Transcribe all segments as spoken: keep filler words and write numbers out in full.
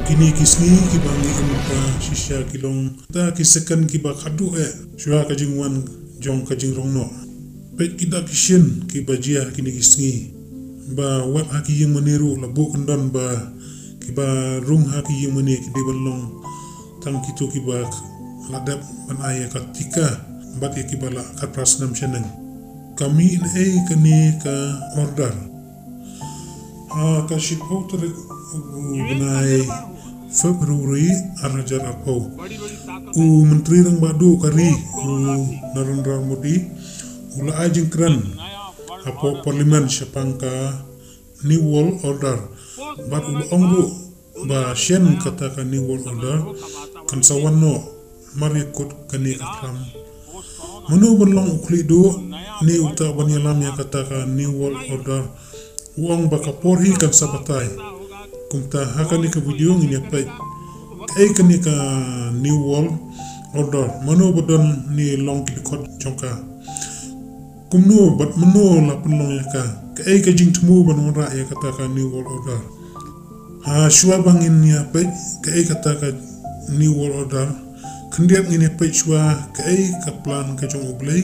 Kine ki sngi kiba ngi im mynta shisha ki long kita ki second kiba khadduh eh shuwa ka jingwan jong ka jingrong noh. Peit kita ki shin kiba jia kine ki sngi. Ba wat ha ki ïing mane ruh la buh kyndon ba kiba rung ha ki ïing mane ki dei ban long tang kito kiba la dep ban ai ïa ka tika bad ïa kiba la khatphra snem shaneng. Ka mih ei kane ka order. Ha ka shiphew tarik u bnai February ar hajar arphew, u Myntri Rangbah Duh ka ri u Narendra Modi u la ai jingkren hapoh Parliament shaphang ka New World Order bad u la ong ruh ba shen kata ka New World Order kan sa wan noh mar ïa kut kane ka khlam. Mano ban long u khlieh duh ne uta ban ïalam ïa kata ka New World Order? U ong ba ka por hi kan sa batai. Kumta ha kane ka video ngin ïa peit kaei kane ka New World Order, mano ba don ne long ki dkhot jong ka, kumno bad mano la pynlong ïa ka, kaei ka jingthmu ban wanrah ïa kata ka New World Order. Ha shuwa ba ngin ïa peit kaei kata ka New World Order, khyndiat ngin ïa peit shuwa kaei ka plan ka jong U Blei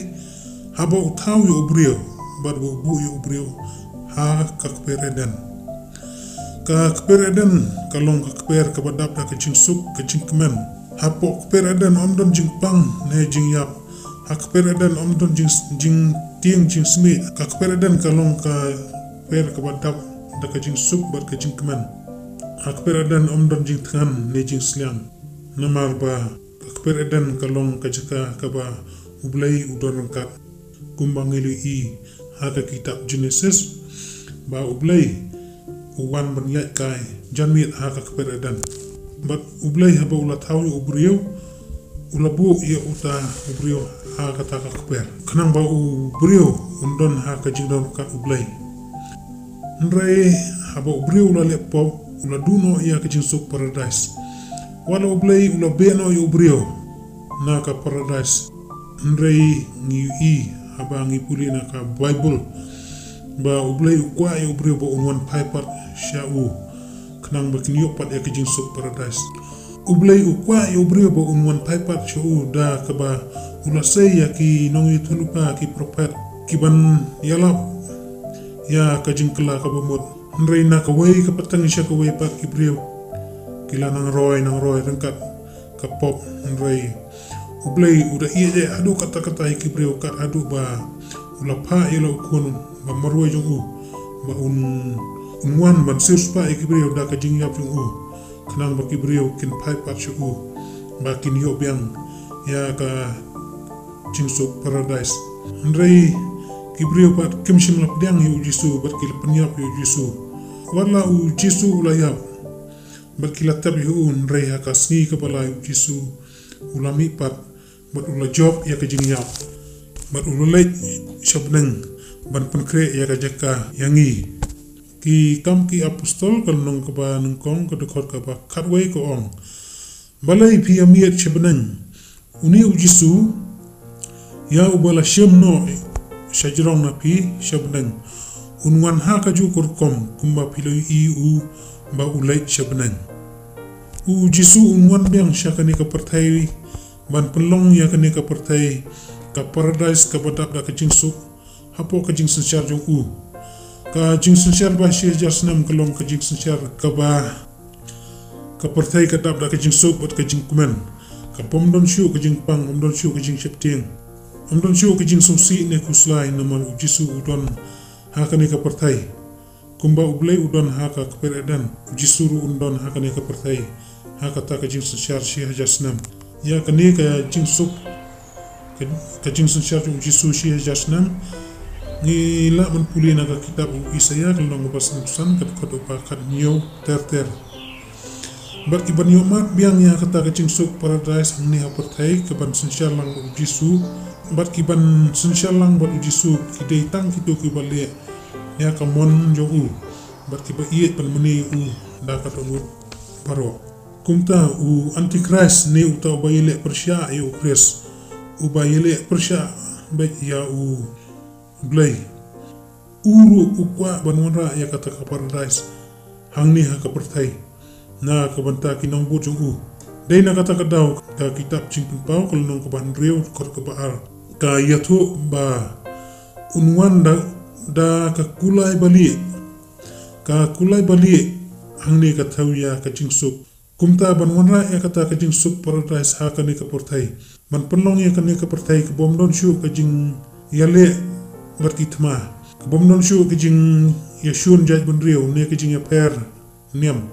haba u thaw ïa u briew bad ba u buh ïa u briew ha ka kper Eden. Ka kper Eden ka long ka kper kaba dap da ka jingsuk ka jingkmen. Hapoh kper Eden ym don jingpang ne jingïap. Ha kper Eden ym don jing, jingtieng jingsmit. Ka kper Eden ka long ka kper kaba dap da ka jingsuk bad ka jingkmen. Ha kper Eden ym don jingthngan ne jingsliang. Namar ba ka kper Eden ka long ka jaka kaba U Blei u don ryngkat. Kumba ngi la ïohi ha ka kitab Genesis ba U Blei u wan ban ïaid kai janmiet ha ka kper Eden. Bad U Blei haba u la thaw ïa u briew, u la buh ïa uta u briew ha kata ka kper, khnang ba u briew un don ha ka jingdon ryngkat U Blei. Hynrei haba u briew u la leh pop, u la duh noh ïa ka jingsuk paradais. Wat la U Blei u la beh noh ïa u briew na ka paradais. Hynrei ngi ïohi haba ngi pule na ka Baibl ba U Blei u kwah ïa u briew ba un wan phai pat sha u, khnang ba kin ïoh pat ïa ka jingsuk paradais. U Blei u kwah ïa u briew ba un wan phai pat sha u da kaba u la sei ïa ki nongïathuhlypa, ki prophet, ki ban ïalap ïa ka jingkylla kaba mut. Hynrei na kawei ka pateng sha kawei pat ki briew ki la nang roi nang roi ryngkat ka pop. Hynrei U Blei u da ïeit haduh katta katta ïa ki briew, kat haduh ba u la phah ïa la u Khun ba marwei jong u ba un, un wan ban siewspah ïa ki briew da ka jingïap jong u, khnang ba ki briew kin phai pat sha u ba kin ïoh biang ïa ka jingsuk paradais. Hynrei ki briew pat kim shym la pdiang ïa U Jisu bad ki la pynïap ïa U Jisu. Wat la U Jisu u la ïap bad ki la tep ïa u, hynrei ha ka sngi kaba lai U Jisu u la mih pat bad u la jop ïa ka jingïap bad u la leit sha bneng ban pynkhreh ïa ka jaka ïa ngi. Ki Kam ki Apostol ka lynnong kaba nyngkong ka dkhot kaba khatwei ka ong, balei phi ïa miet sha bneng? Une U Jisu ïa uba la shim noh sha jrong na phi sha bneng, un wan ha kajuh ka rukom kumba phi la ïohi u ba u leit sha bneng. U Jisu un wan biang sha kane ka pyrthei ban pynlong ïa kane ka pyrthei ka paradais kaba dap da ka jingsuk hapoh ka jingsynshar jong u. Ka jingsynshar ba shi hajar snem ka long ka jingsynshar kaba ka pyrthei ka dap da ka jingsuk bad ka jingkmen. Ka pom don shuh ka jingpang, ym don shuh ka jingsheptieng, ym don shuh ka jingsngewsih ne khuslai, namar U Jisu u don ha kane ka pyrthei. Kumba U Blei u don ha ka kper Eden, U Jisu ruh un don ha kane ka pyrthei ha kata ka jingsynshar shi hajar snem. Ïa kane ka jingsuk, ka, ka jingsynshar jong U Jisu shi hajar snem, ngi lah ban pule na ka kitab u Isaïah ka lynnong kaba san, ka dkhot ba khathynñiew ter ter. Bad ki ban ïohmad biang ïa kata ka jingsuk paradais hangne ha pyrthei, ki ban synshar lang bad U Jisu, bad ki ban synshar lang bad U Jisu ki dei tang kito kiba leh ïa ka mon jong u bad kiba ïeit ban mane ïa u da ka dohnud baroh. Kumta u Antikhrist ne uta uba ïaleh pyrshah ïa U Khrist, uba ïaleh pyrshah beit ïa U Blei, u ruh u kwah ban wanrah ïa kata ka paradais hangne ha ka pyrthei. na ka bynta ki nongbud jong u. Dei na kata ka daw ka kitab Jingpynpaw ka lynnong kaba hynriew, dkhot kaba ar, ka ïathuh ba un wan da, da ka kulai balieh. Ka kulai balieh hangne ka thew ïa ka jingsuk. Kumta ban wanrah ïa kata ka jingsuk paradais ha kane ka pyrthei, ban pynlong ïa kane ka pyrthei ka bym don shuh ka jingïaleh bad ki thma, ka bym don shuh ka jingïashun jaitbynriew ne ka jingïapher niam.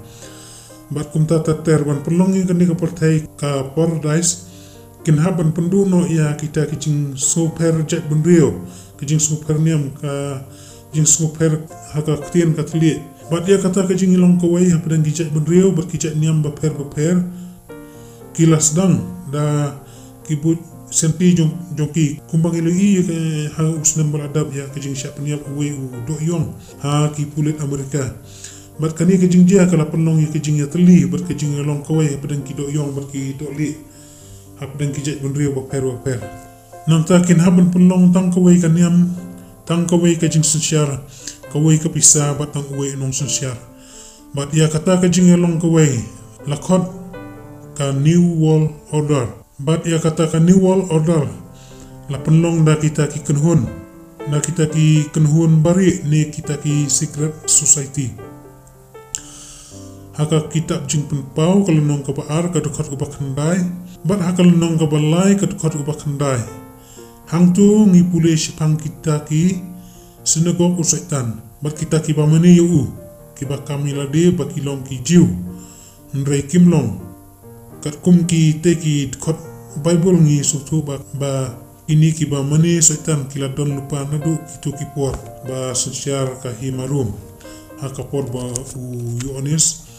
Bad kumta ter ter ban pynlong ïa kane ka pyrthei ka paradais, kin hap ban pynduh noh ïa kita ki jingsngewpher jaitbynriew, ki jingsngewpher niam, ka jingsngewpher ha ka ktien ka thylliej. Bad ïa kata ka jingïalong kawei hapdeng ki jaitbynriew bad ki jait niam bapher bapher, ki la sdang da ki buit sianti jong, jong ki, kumba ngi la ïohi ha u snem ba la dep ïa ka jingshah pynïap uwei u dohïong ha ki pulit Amerika. Bad kane ka jingjia ka la pynlong ïa ka jingïatylli bad ka jingïalong kawei hapdeng ki dohïong bad ki dohlieh, hapdeng ki jaitbynriew bapher bapher. Nangta kin hap ban pynlong tang kawei ka niam, tang kawei ka jingsynshar, kawei ka pisa bad tang uwei u nongsynshar. Bad ïa kata ka jingïalong kawei la khot ka New World Order. Bad ïa kata ka New World Order la pynlong da kita ki kynhun, da kita ki kynhun barieh ne kita ki secret society. Ha ka kitab Jingpynpaw ka lynnong kaba ar ka dkhot kaba khyndai, bad ha ka lynnong kaba lai ka dkhot kaba khyndai. Hangto ngi pule shaphang kita ki synagog u Soitan bad kita kiba mane ïa u, kiba kam ïa lade ba ki long ki Jiw, hynrei kim long. Katkum kitei ki dkhot Baibl ngi sngewthuh ba, ba kine kiba mane Soitan ki la don lypa naduh kito ki por ba synshar ka hima Rom, ha ka por ba u Ïoannis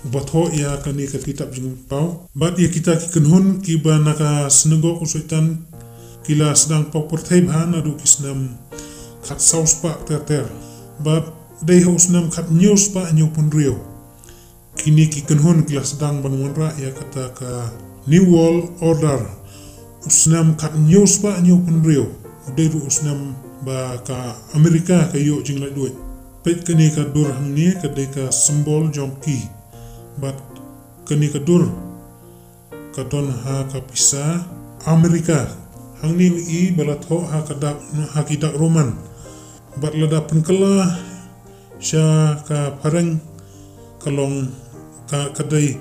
uba thoh ïa kane ka kitab Jingpynpaw. Bad ïa kita ki kynhun kiba na ka synagog u Soitan ki la sdang paw pyrthei bha naduh ki snem khatsaw spah ter ter. Bad dei ha u snem khathynñiew spah hynñiewphew hynriew kine ki kynhun ki la sdang ban wanrah ïa kata ka New World Order. U snem khathynñiew spah hynñiewphew hynriew u dei ruh u snem ba ka Amerika ka ïoh jinglaitluid. Peit kane ka dur hangne, ka dei ka symbol jong ki. Bad kane ka dur ka don ha ka pisa Amerika. Hangne ngi i ba la thoh ha ka dak, ha ki dak Roman. Bad lada pynkylla sha ka phareng ka long ka, ka dei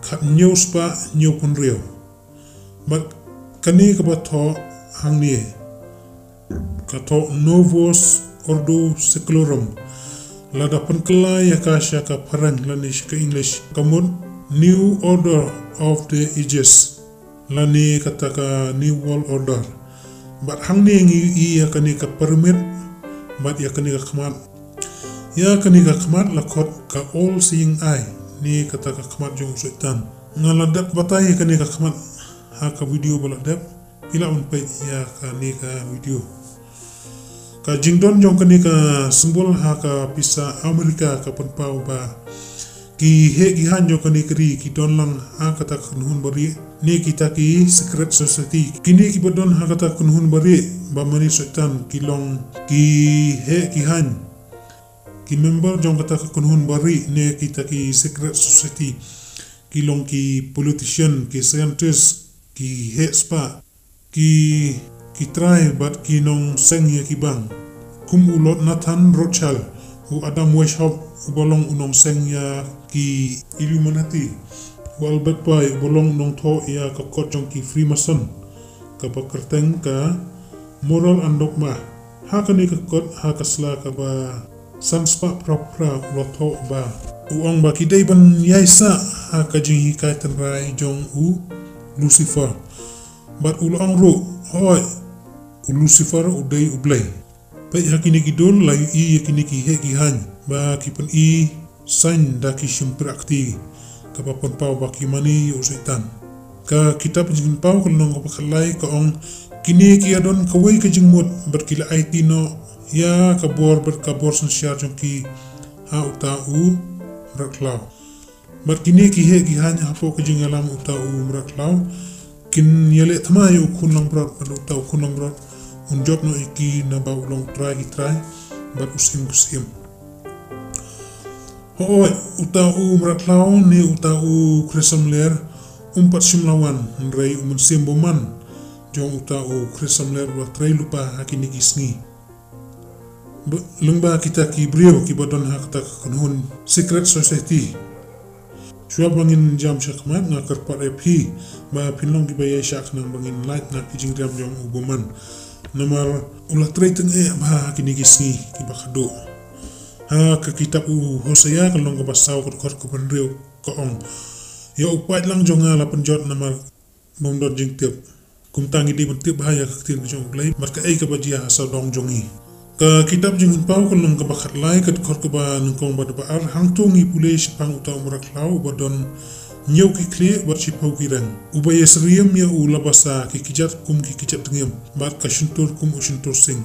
khathynñiew spah hynñiewphew hynriew. Bad kane kaba thoh hangne ka thoh Novus Ordo Seclorum. Lada pynkylla ïa ka sha ka phareng lane sha ka English ka mut New Order of the Ages, lane kata ka New World Order. Bad hangne ngi i ïa kane ka pyramid bad ïa kane ka khmat. Ïa kane ka khmat la khot ka All Seeing Eye, ne kata ka khmat jong u Soitan. Nga la dep batai ïa kane ka khmat ha ka video ba la dep. Phi lah ban peit ïa kane ka video. Ka jingdon jong kane ka symbol ha ka pisa Amerika ka pynpaw ba ki heh ki haiñ jong kane ka ri ki don lang ha kata ka kynhun barieh, ne kita ki secret society. Kine kiba don ha kata ka kynhun barieh ba mane Soitan ki long ki heh ki haiñ. Ki member jong kata ka kynhun barieh ne kita ki secret society ki long ki politician, ki scientist, ki heh spah, ki, ki trai bad ki nongseng ïa ki bank. Kum u Lord Nathan Rothschild, u Adam Weishaupt uba long u nongseng ïa ki Illuminati, u Albert Pye uba long u nongthoh ïa ka kot jong ki Freemason kaba kyrteng ka Moral and Dogma. Ha kane ka kot, ha ka sla kaba san spah phra phra, u la thoh ba, u ong ba ki dei ban ïaisah ha ka jinghikai tynrai jong u Lucifer. Bad u la ong ruh, hooid, u Lucifer u dei u blei. Peit ha kine ki dur la ïohi ïa kine ki heh ki haiñ ba ki pyni saiñ da ki shympriah kti, kaba pynpaw ba ki mane ïa u Soitan. Ka kitab Jingpynpaw ka lynnong kaba khatlai ka ong, kine ki ïadon kawei ka jingmut bad ki la aiti noh ïa ka bor bad ka bor synshar jong ki ha uta u mrad khlaw. Bad kine ki heh ki haiñ hapoh ka jingïalam uta u mrad khlaw kin ïaleh thma ïa u khun langbrot, bad uta u khun langbrot un jop noh ïa ki naba u long u trai ki trai bad u syiem ki syiem. Oi, uta u mrad khlaw ne uta u khrisam ler, um pat shym la wan, hynrei u mynsiem bymman jong uta u khrisam ler u la trei lypa ha kine ki sngi. Ba, lyngba kita ki briew kiba don ha kata ka kynhun secret society. Shuwa ba ngin jam shakhmat, nga kyrpad ïa phi ba phin long kiba ïaishah khnang ba ngin lait na ki jingriam jong u bymman. Namar u la trei tyngeh bha ha kine ki sngi kiba khadduh. Ha ka kitab u Hosea ka lynnong kaba saw ka dkhot kaba hynriew ka ong, ïa u paid lang jong nga la pynjot namar bym don jingtip. Kumta ngi dei ban tip bha ïa ka ktien ka jong u Blei bad kaei kaba jia ha sawdong jong ngi. Ka kitab Jingpynpaw ka lynnong kaba khatlai ka dkhot kaba nyngkong bad ba ar, hangto ngi pule shaphang uta u mrad khlaw uba don hynñiew ki khlieh bad shiphew ki reng, uba ïasyriem ïa u labasa ki kjat kum ki kjat dngiem bad ka shyntur kum u shyntur sing.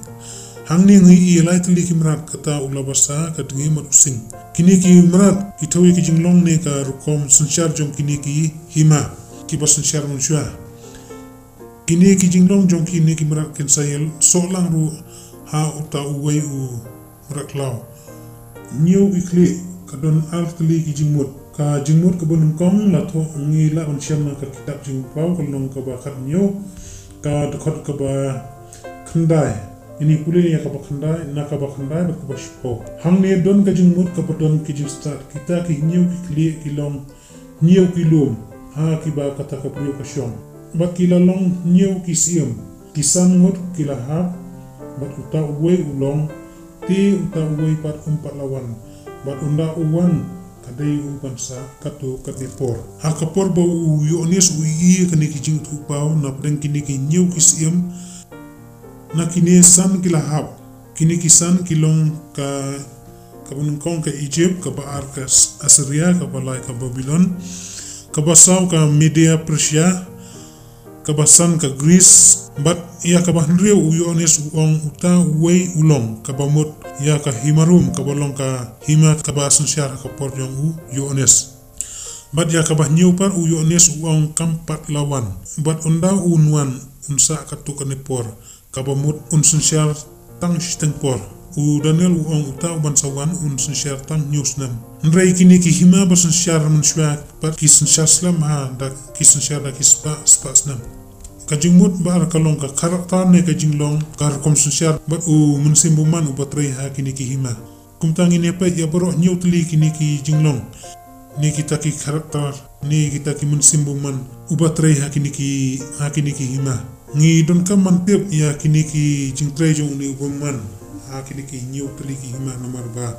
Hangne ngi ïohi lai tylli ki mrad, kata u labasa, ka dngiem bad u sing. Kine ki mrad ki thew ïa ki jinglong ne ka rukom synshar jong kine ki hima kiba synshar mynshuwa. Kine ki jinglong jong kine ki mrad kin sa ïasoh lang ruh ha uta uwei u mrad khlaw. Hynñiew ki khlieh, ka don ar tylli ki jingmut. Ka jingmut kaba nyngkong la thoh ngi lah ban shem na ka kitab Jingpynpaw ka lynnong kaba khathynñiew ka dkhot kaba khyndai. Ngin ïa pule ïa kaba khyndai, na kaba khyndai bad kaba shiphew. Hangne don ka jingmut kaba don ki jingstad, kita ki hynñiew ki khlieh ki long hynñiew ki lum ha kiba kata ka briew ka shong. Bad ki la long hynñiew ki syiem, ki san ngut ki la hap, bad uta uwei u long, te uta uwei pat um pat la wan, bad ynda u wan ka dei u ban sah katto katne por. Ha ka por ba u Ïoannis u ïohi ïa kine ki jingïathuhpaw, na pdeng kine ki hynñiew ki syiem, na kine san ki la hap. Kine ki san ki long ka, kaba nyngkong ka Egypt, kaba ar ka As-, Assyria, kaba lai ka Babylon, kaba saw ka Media Persia, kaba san ka Greece, bad ïa kaba hynriew u Ïoannis u ong uta uwei u long, kaba mut ïa ka hima Rom, kaba long ka hima kaba synshar ha ka por jong u Ïoannis. Bad ïa kaba hynñiew pat u Ïoannis u ong kam pat la wan. Bad ynda un wan, un sah katto katne por, kaba mut un synshar tang shiteng por. U Daniel u ong uta u ban sa wan un synshar tang hynñiew snem. Hynrei kine ki hima ba synshar mynshuwa pat ki synshar slem ha da ki synshar da ki spah, spah snem. Ka jingmut ba ar ka long ka character ne ka jinglong, ka rukom synshar bad u mynsiem bymman uba trei ha kine ki hima. Kumta ngin ïa peit ïa baroh hynñiew tylli kine ki jinglong, ne kita ki character, ne kita ki mynsiem bymman uba trei ha kine ki, ha kine ki hima. Ngi donkam ban tip ïa kine ki jingtrei jong une u bymman ha kine ki hynñiew tylli ki hima, namar ba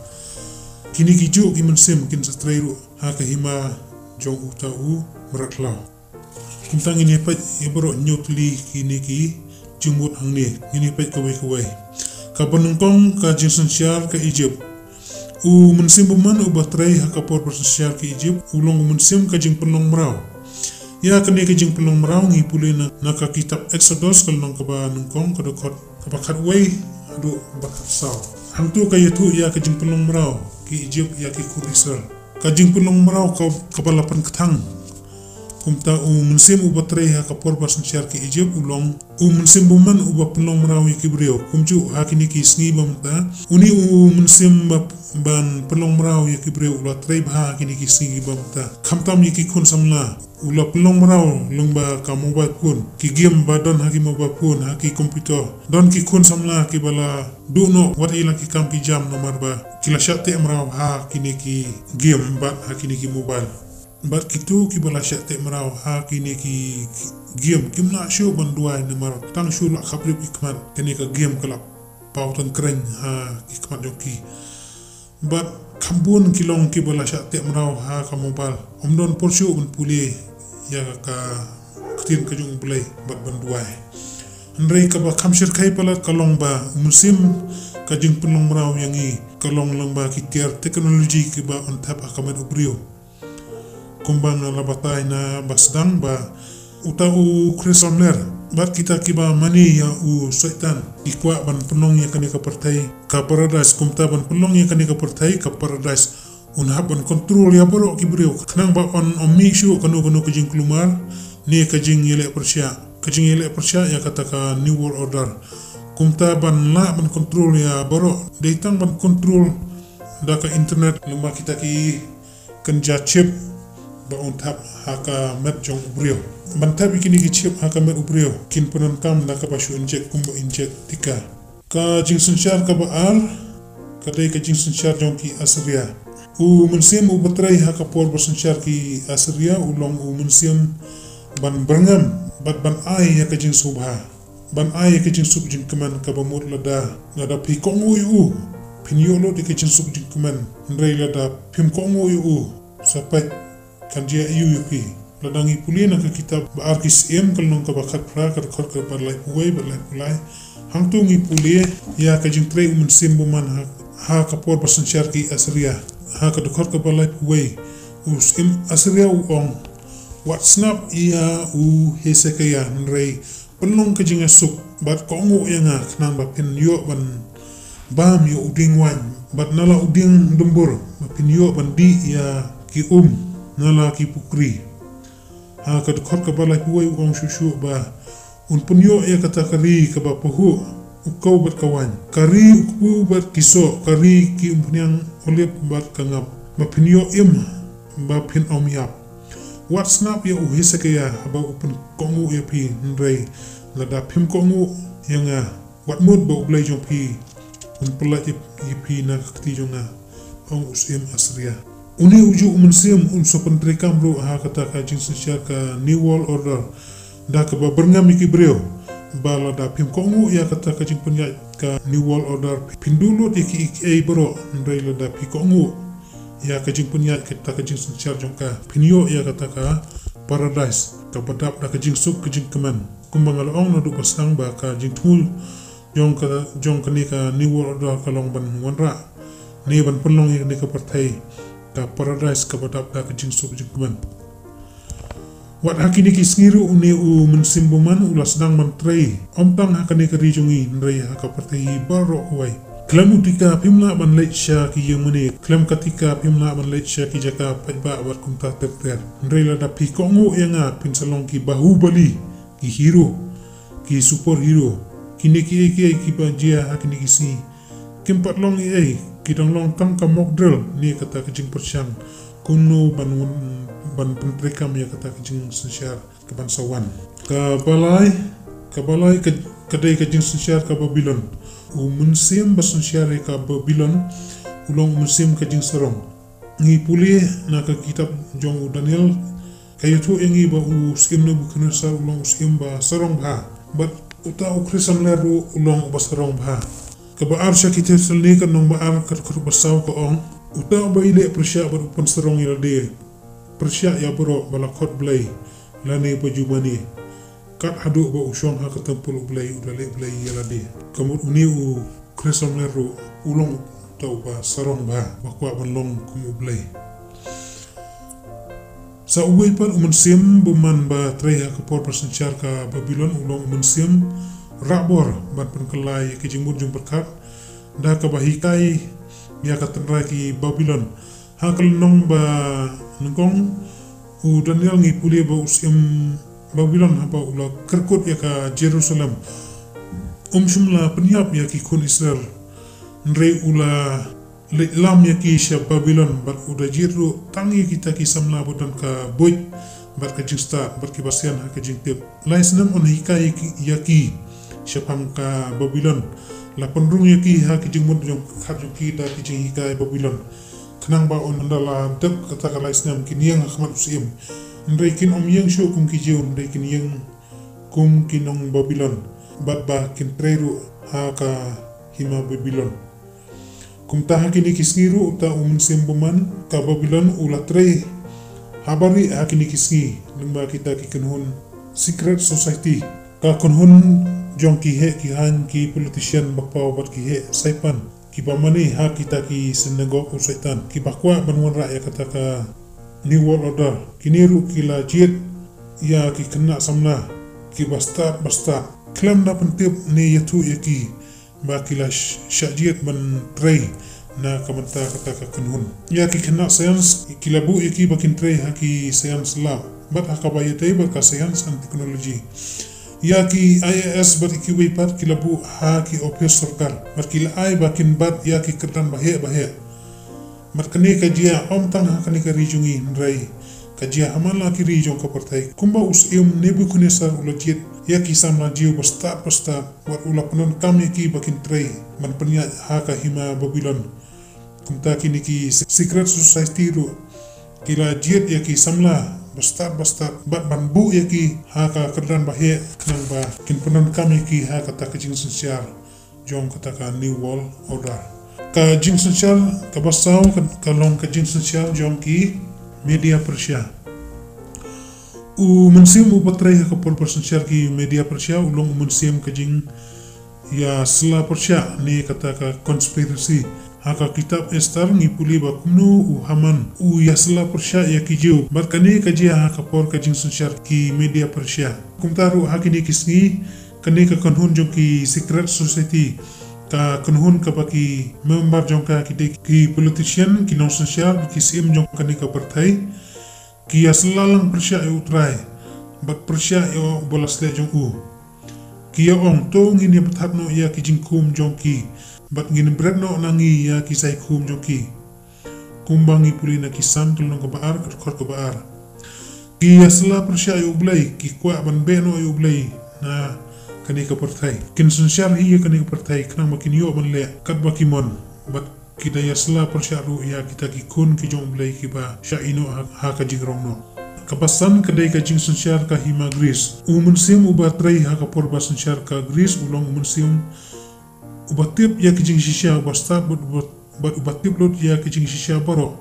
kine ki juh ki mynsiem kin sa trei ruh ha ka hima jong uta u mrad khlaw. Kumta ngin ïa peit ïa baroh hynñiew tylli kine ki jingmut hangne. Ngin ïa peit kawei kawei. Kaba nyngkong, ka jingsynshar ka Egypt. U mynsiem bymman uba trei ha ka por ba synshar ka Egypt u long u mynsiem ka jingpynlong mraw. Ïa kane ka jingpynlong mraw ngi pule na, na ka kitab Exodus ka lynnong kaba nyngkong ka dkhot kaba khatwei haduh ba khatsaw. Hangto ka ïathuh ïa ka jingpynlong mraw ki Egypt ïa ki khun Israel. Ka jingpynlong mraw ka, kaba la pynkthang. Kumta u mynsiem uba trei ha ka por ba synshar ki Egypt u long u mynsiem bymman uba pynlong mraw ïa ki briew. Kumjuh ha kine ki sngi ba mynta, une u mynsiem ba, ban pynlong mraw ïa ki briew u la trei bha ha kine ki sngi ba mynta. Khamtam ïa ki khun samla u la pynlong mraw lyngba ka mobile phone, ki game ba don ha ki mobile phone, ha ki computer. Don ki khun samla kiba la duh noh wat ïa la ki kam ki jam namar ba ki la shah teh mraw ha kine ki game bad ha kine ki mobile. Bad kito kiba la shah teh mraw ha kine ki game kim lah shuh ban duwai namar tang shu la khapriap ki khmat, kane ka game ka la paw tang kren ha ki khmat jong ki. Bad kham bun ki long kiba la shah teh mraw ha ka mobile. Ym don por shuh ban pule ïa ka ktien ka jong U Blei bad ban duwai. Hynrei kaba kham shyrkhei palat ka long ba u mynsiem ka jingpynlong mraw ïa ngi ka long lyngba ki tiar technology kiba yn thep ha ka met u briew. Kumba nga la batai na ba sdang ba uta u Khrislamler bad kita kiba mane ïa u Soitan ki kwah ban pynlong ïa kane ka pyrthei ka paradais. Kumta ban pynlong ïa kane ka pyrthei ka paradais un hap ban kontrol ïa baroh ki briew khnang ba yn ym mih shuh kano kano ka jingkulmar ne ka jingïaleh pyrshah, ka jingïaleh pyrshah ïa kata ka New World Order. Kumta ban lah ban kontrol ïa baroh dei tang ban kontrol da ka internet, lyngba kita ki kynja chip ba un thep ha ka met jong u briew. Ban thep ïa kine ki chip ha ka met u briew, kin pyndonkam da kaba shu injek kumba injek tika. Ka jingsynshar kaba ar ka dei ka jingsynshar jong ki Assyria. U mynsiem uba trei ha ka por ba synshar ki Assyria u long u mynsiem ban byrngem bad ban ai ïa ka jingsngewbha, ban ai ïa ka jingsuk jingkmen kaba mut lada, lada phi kohnguh ïa u, phin ïoh lut ïa ka jingsuk jingkmen. Hynrei lada phim kohnguh ïa u, sa peit kan jia aïu ïa phi. Lada ngi pule na ka kitab Ba Ar Ki Syiem ka lynnong kaba khatphra, ka dkhot kaba laiphew wei bad laiphew lai, hangto ngi pule ïa ka jingtrei u mynsiem bymman ha, ha ka por ba synshar ki Assyria. Ha ka dkhot kaba laiphew wei, u syiem Assyria u ong, wat sngap ïa u Hesekiah, hynrei pynlong ka jingïasuk bad kohnguh ïa nga, khnang ba phin ïoh ban bam ïa u dieng waiñ bad na la u dieng dumbur, ba phin ïoh ban dih ïa ki um na la ki pukri. Ha ka dkhot kaba laiphew wei u ong shuh shuh ba un pynïoh ïa kata ka ri kaba pahuh u kew bad ka waiñ, ka ri u kpu bad ki soh, ka ri ki umphniang olib bad ka ngap, ba phin ïoh im, ba phin ym ïap. Wat sngap ïa u Hesekiah haba u pynkohnguh ïa phi, hynrei lada phim kohnguh ïa nga, wat mut ba U Blei jong phi un pyllait ïa phi na ka kti jong nga, ong u syiem Assyria. Une ujuh u mynsiem un sa pyntreikam ruh ha kata ka jingsynshar ka New World Order da kaba byrngem ïa ki briew, ba lada phim kohnguh ïa kata ka jingpynïaid ka New World Order, phin duh lut ïa kiei kiei baroh, hynrei lada phi kohnguh ïa ka jingpynïaid kata ka jingsynshar jong ka, phin ïoh ïa kata ka paradise kaba dap da ka jingsuk ka jingkmen. Kumba nga la ong naduh ba sdang ba ka jingthmu jong ka, jong kane ka New World Order ka long ban wanrah ne ban pynlong ïa kane ka pyrthei ka paradise kaba dap da ka jingsuk jingkmen. Wat ha kine ki sngi ruh une u mynsiem bymman u la sdang ban trei, ym tang ha kane ka ri jong ngi, hynrei ha ka pyrthei baroh kawei. Khlem u tika phim lah ban leit sha ki ïingmane, khlem ka tika phim lah ban leit sha ki jaka paidbah bad kumta ter ter. Hynrei lada phi kohnguh ïa nga, phin sa long ki Bahubali, ki hero, ki superhero. Kine kiei kiei kiba jia ha kine ki sngi kim pat long ei ei, ki dang long tang ka mock drill ne kata ka jingpyrshang kumno ban wan, ban pyntreikam ïa kata ka jingsynshar kaban sa wan. Kaba lai, kaba lai ka, ka dei ka jingsynshar ka Babilon. U mynsiem ba synshar ïa ka Babilon u long u mynsiem ka jingsarong. Ngi pule na ka kitab jong u Daniel, ka ïathuh ïa ngi ba u syiem Nebukhadnessar u long u syiem ba sarong bha, bad uta u khrislamler ruh u long uba sarong bha. Kaba ar sha ki Thessalonika lynnong ba ar, ka dkhot ba saw ka ong, uta uba ïaleh pyrshah bad u pynsarong ïa lade, pyrshah ïa baroh ba la khot Blei lane ba ju mane, kat haduh ba u shong ha ka templ U Blei, u da leh blei ïa lade. Ka mut une u khrislamler ruh u long uta uba sarong bha, ba kwah ban long kum U Blei. Sa uwei pat u mynsiem bymman ba trei ha ka por ba synshar ka Babilon u long u mynsiem rahbor ban pynkylla ïa ka jingmut jingpyrkhat da kaba hikai ïa ka tynrai ki Babilon. Ha ka lynnong ba nyngkong u Daniel ngi pule ba u syiem Babilon haba u la kyrkut ïa ka Jerusalem, um shym la pynïap ïa ki khun Israel, hynrei u la leit lam ïa ki sha Babilon bad u da jied ruh tang ïa kita ki samla ba don ka buit bad ka jingstad bad kiba sian ha ka jingtip. Lai snem un hikai ïa ki, ïa ki shaphang ka Babilon. La pynrung ïa ki ha ki jingmut jong, khat jong ki da ki jinghikai Babilon, khnang ba ynda la dep kata ka lai snem kin ïeng ha khmat u syiem. Hynrei kin ym ïeng shuh kum ki Jiw, hynrei kin ïeng kum ki nong Babilon, bad ba kin trei ruh ha ka hima Babilon. Kumta ha kine ki sngi ruh uta u mynsiem bymman ka Babilon u la trei ha barieh ha kine ki sngi lyngba kita ki kynhun secret society, ka kynhun jong ki heh ki haiñ, ki politician ba paw bad ki heh saipan kiba mane ha kita ki synagog u Soitan, kiba kwah ban wanrah ïa kata ka New World Order. Kine ruh ki la jied ïa ki khynnah samla kiba stad ba stad khlem da pyntip ne ïathuh ïa ki ba ki la sh-, shah jied ban trei na ka bynta kata ka kynhun. Ïa ki khynnah science ki la buh ïa ki ba kin trei ha ki science lab bad ha kaba ïadei bad ka science and technology. Ïa ki I A S bad ïa kiwei pat ki la buh ha ki ophis sorkar bad ki la ai ba kin bat ïa ki kyrdan ba heh ba heh. Bad kane ka jia ym tang ha kane ka ri jong ngi hynrei ka jia ha man la ki ri jong ka pyrthei. Kumba u syiem Nebukhadnessar u la jied ïa ki samla Jiw bastad bastad, bad u la pyndonkam ïa ki ba kin trei ban pynïaid ha ka hima Babilon. Kumta kine ki secret society ruh ki la jied ïa ki samla bastad bastad bad ban buh ïa ki ha ka kyrdan baheh khnang ba kin pyndonkam ïa ki ha kata ka jingsynshar jong kata ka New World Order. Ka jingsynshar kaba saw ka, ka long ka jingsynshar jong ki Media Persia. U mynsiem uba trei ha ka por ba synshar ki Media Persia u long u mynsiem ka jing ïa sla pyrshah ne kata ka conspiracy. Ha ka kitab Esther ngi pule ba kumno u Haman u ïa sla pyrshah ïa ki Jiw. Bad kane ka jia ha ka por ka jingsynshar ki Media Persia. Kumta ruh ha kine ki sngi kane ka kynhun jong ki secret society, ka kynhun kaba ki member jong ka ki dei ki politician, ki nongsynshar, ki syiem jong kane ka pyrthei, ki ïa sla lang pyrshah ïa U Trai bad pyrshah ïa uba la sleh jong u. Ki ïa ong, to ngin ïa bthah noh ïa ki jingkhum jong ki bad ngin bret noh na ngi ïa ki saikhum jong ki. Kumba ngi pule na Ki Sam ka lynnong kaba ar, ka dkhot kaba ar. Ki ïa sla pyrshah ïa U Blei, ki kwah ban beh noh ïa U Blei na kane ka pyrthei. Kin synshar hi ïa kane ka pyrthei khnang ba kin ïoh ban leh katba ki mon. Bad ki da ïa sla pyrshah ruh ïa kita ki khun ki jong U Blei kiba shah ïehnoh ha, ha ka jingrong noh. Kaba san ka dei ka jingsynshar ka hima Greece. U mynsiem uba trei ha ka por ba synshar ka Greece u long u mynsiem uba tip ïa ka jingshisha, uba stad bad uba, bad uba tip lut ïa ka jingshisha baroh.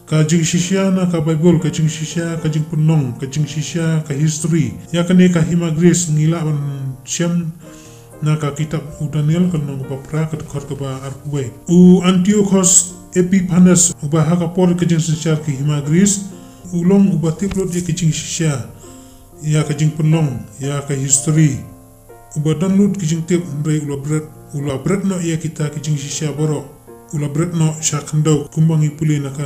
Ka jingshisha na ka Baibl, ka jingshisha ka jingpynlong, ka jingshisha ka history. Ïa kane ka hima Greece ngi lah ban shem na ka kitab u Daniel ka lynnong kaba phra ka dkhot kaba arphew wei. U Antiochus Epiphanes uba ha ka por ka jingsynshar ka hima Greece u long uba tip lut ïa ka jingshisha, ïa ka jingpynlong, ïa ka history. Uba don lut ki jingtip hynrei u la bret, u la bret noh ïa kita ki jingshisha baroh. U la bret noh sha khyndew kumba ngi pule na ka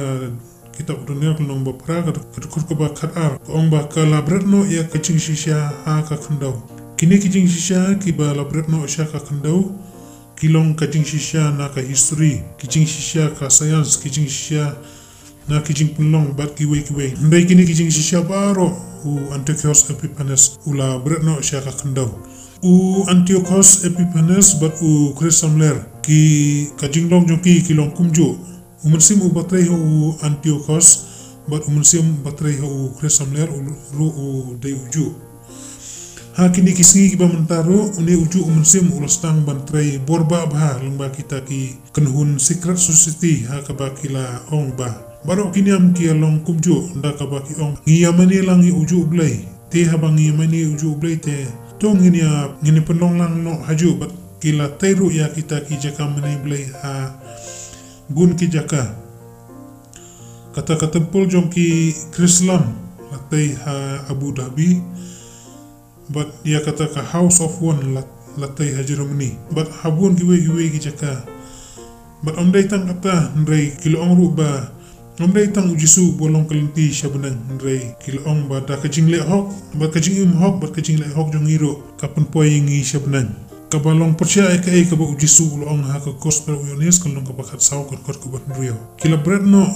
kitab u Daniel ka lynnong ba phra ka, ka dkhot kaba khat ar. Ka ong ba ka la bret noh ïa ka jingshisha ha ka khyndew. Kine ki jingshisha kiba la bret noh sha ka khyndew ki long ka jingshisha na ka history, ki jingshisha ka science, ki jingshisha na ki jingpynlong bad kiwei kiwei. Hynrei kine ki jingshisha baroh u Antiochus Epiphanes u la bret noh sha ka khyndew. U Antiochus Epiphanes bad u Chrysamler ki, ka jinglong jong ki ki long kumjuh. U mynsiem uba trei ha u Antiochus bad u mynsiem uba trei ha u Chrysamler u ruh u dei u juh. Ha kine ki sngi kiba mynta ruh une u juh u mynsiem u la sdang ban trei bor bah bha lyngba kita ki kynhun secret society ha kaba ki la ong ba baroh ki niam ki ïa long kumjuh da kaba ki ong, ngi ïa mane lang ïa u juh Blei. Te haba ngi ïa mane u juh Blei te to ngin ïa, ngin ïa pynlong lang noh hajuh. Bad ki la tei ruh ïa kita ki jaka mane Blei ha bun ki jaka. Kata ka temple jong ki Khristan la tei ha Abu Dhabi. Bad ïa kata ka House of One la, la tei ha Germany. Bad ha bun kiwei kiwei ki jaka. Bad ym dei tang kata hynrei ki la ong ruh ba ym dei tang u Jisu ba long ka lynti sha bneng hynrei ki la ong ba da ka jingleh hok, bad ka jingim hok, bad ka jingleh hok jong ngi ruh ka pynpoi ïa ngi sha bneng. Kaba long pyrshah ïa kaei kaba u Jisu u la ong ha ka Gospel u Ïoannis ka lynnong kaba khatsaw ka dkhot kaba hynriew. Ki la bret noh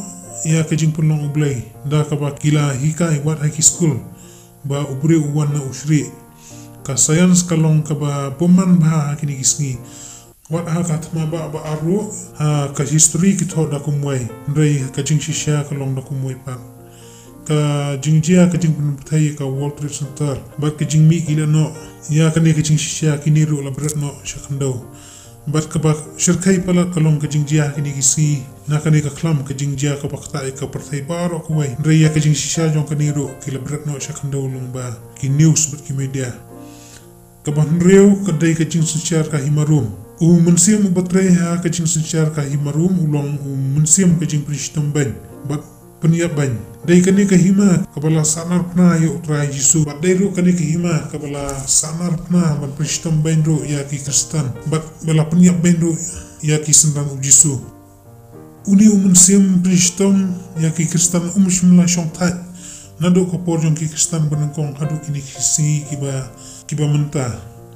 ïa ka jingpynlong U Blei da kaba ki la hikai wat ha ki skul ba u briew u wan na u shrieh. Ka science ka long kaba bymman bha ha kine ki sngi. Wat ha ka thma ba, ba ar ruh ha ka history ki thoh da kumwei. Hynrei ka jingshisha ka long da kumwei pat. Ka jingjia ka jingpynpyrthei ka World Trade Center bad ka jingmih ki leh noh ïa kane ka jingshisha kine ruh la bret noh sha khyndew. Bad kaba shyrkhei palat ka long ka jingjia kine ki sngi na kane ka khlam, ka jingjia kaba ktah ïa ka pyrthei baroh kawei. Hynrei ïa ka jingshisha jong kane ruh ki la bret noh sha khyndew lyngba ki news bad ki media. Kaba hynriew ka dei ka jingsynshar ka hima Rom. U mynsiem uba trei ha ka jingsynshar ka hima Rom u long u mynsiem ka jingpynshitom beiñ bad pynïap beiñ. Dei kane ka hima kaba la sahnarphna ïa U Trai Jisu bad dei ruh kane ka hima kaba la sahnarphna ban pynshitom beiñ ruh ïa ki Khristan bad ba la pynïap beiñ ruh ïa ki synran U Jisu. Une u mynsiem pynshitom ïa ki Khristan um shym la shong thait. Naduh ka por jong ki Khristan ba nyngkong haduh kine ki sngi kiba, kiba mynta.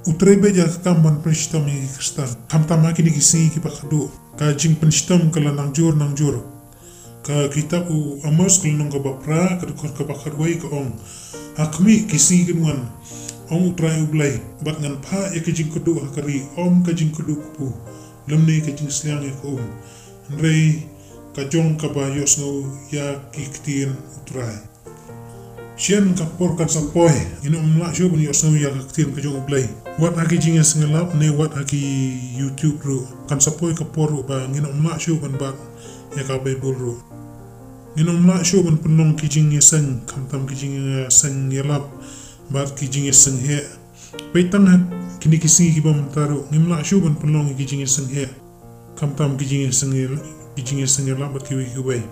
U trei beit ïa ka kam ban pynshitom ïa ki Khristan. Khamtam ha kine ki sngi kiba khadduh ka jingpynshitom ka la nangjur nangjur. Ka kitab u Amos ka lynnong kaba phra, ka dkhot kaba khatwei ka ong: Ha khmih ki sngi kin wan, ong U Trai U Blei, bad ngan phah ïa ka jingkyrduh ha ka ri, ym ka jingkyrduh kpu, lymne ka jingsliang ïa ka um, hynrei ka jong kaba ïohsngew ïa ki ktien U Trai. Shen ka por kan sa poi, ngin ym lah shuh ban ïohsngew ïa ka ktien ka jong U Blei. Wat ha ki jingïaseng ïalap ne wat ha ki YouTube ruh, kan sa poi ka por ruh ba ngin ym lah shuh ban bat ïa ka Baibl ruh. Ngin ym lah shuh ban pynlong ki jingïaseng, khamtam ki jingïaseng ïalap bad ki jingïaseng heh. Peit tang ha kine ki sngi kiba mynta ruh, ngim lah shuh ban pynlong ki jingïaseng heh, khamtam ki jingïaseng ïa-, ki jingïaseng ïalap bad kiwei kiwei.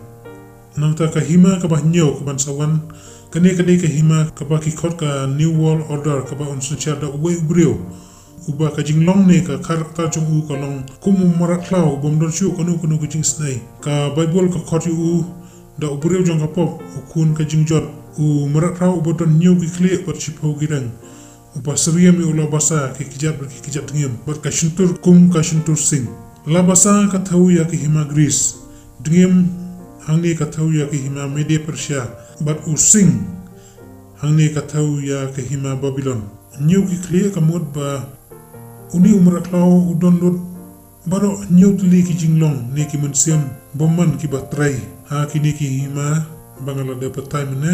Nangta ka hima kaba hynñiew kaban sa wan, kane ka dei ka hima kaba ki khot ka New World Order, kaba un synshar da uwei u briew uba ka jinglong ne ka character jong u ka long kum u mrad khlaw bym don shuh kano kano ka jingisynei. Ka Baibl ka khot ïa u da u briew jong ka pop, u khun ka jingjot, u mrad khlaw uba don hynñiew ki khlieh bad shiphew ki reng, uba syriem ïa u lawbasa ki kjat bad ki kjat dngiem, bad ka shyntur kum ka shyntur sing. Lawbasa ka thew ïa ka hima Greece, dngiem hangne ka thew ïa ka hima Media Persia, bad u sing hangne ka thew ïa ka hima Babilon. Hynñiew ki khlieh ka mut ba une u mrad khlaw u don lut baroh hynñiew tylli ki jinglong ne ki mynsiem bymman kiba trei ha kine ki hima ba nga la dep batai mynne.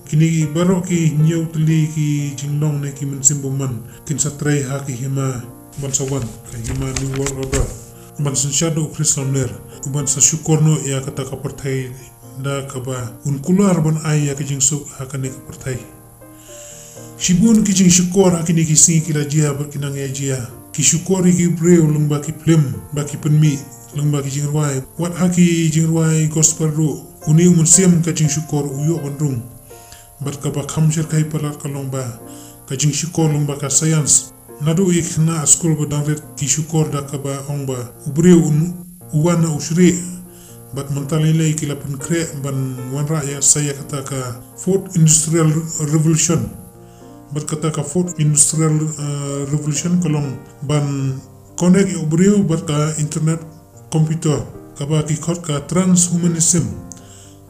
Kine baroh ki hynñiew tylli ki jinglong ne ki mynsiem bymman kin sa trei ha ki hima ban sa wan, ka hima New World Order, ban synshar da u Khrist lamler, uban sa shukor noh ïa kata ka pyrthei da kaba un kular ban ai ïa ka jingsuk ha kane ka pyrthei. Shibun ki jingshukor ha kine ki sngi ki la jia bad ki nang ïa jia. Ki shukor ïa ki briew lyngba ki phlim, ba ki pynmih, lyngba ki jingrwai. Wat ha ki jingrwai gospel ruh, une u mynsiem ka jingshukor u ïoh ban rung. Bad kaba kham shyrkhei palat ka long ba ka jingshukor lyngba ka science. Naduh ïa ki khynnah skul ba dang rit ki shukor da kaba ong ba u briew un, u wan na u shrieh. Bad mynta lei lei ki la pynkhreh ban wanrah ïa sa ïa kata ka Fourth Industrial Revolution. Bad kata ka Fourth Industrial, eh, Revolution ka long ban connect ïa u briew bad ka internet, computer, kaba ki khot ka transhumanism.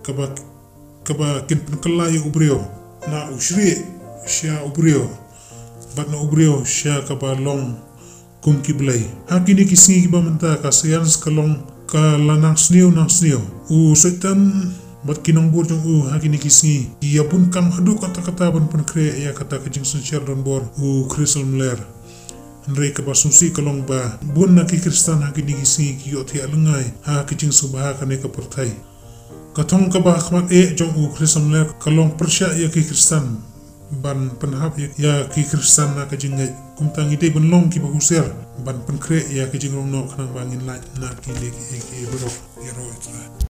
Kaba, kaba kin pynkylla ïa u briew na u shrieh sha u briew, bad na u briew sha kaba long kum ki blei. Ha kine ki sngi kiba mynta ka science ka long ka la nang sniew nang sniew. U Soitan bad ki nongbud jong u ha kine ki sngi ki ïa bun kam haduh katta katta ban pynkhreh ïa kata ka jingsynshar donbor u Khrist lamler. Hynrei kaba sngewsih ka long ba bun na ki Khristan ha kine ki sngi ki ïohthiah lyngngai ha ka jingsngewbha kane ka pyrthei. Ka thong kaba khmat eh jong u Khrist lamler ka long pyrshah ïa ki Khristan, ban pynhap ïa, ïa ki Khristan na ka jingngeit. Kumta ngi dei ban long kiba husiar ban pynkhreh ïa ka jingrong noh khnang ba ngin lait na kine kiei kiei baroh. Ïaroh ïa U Trai.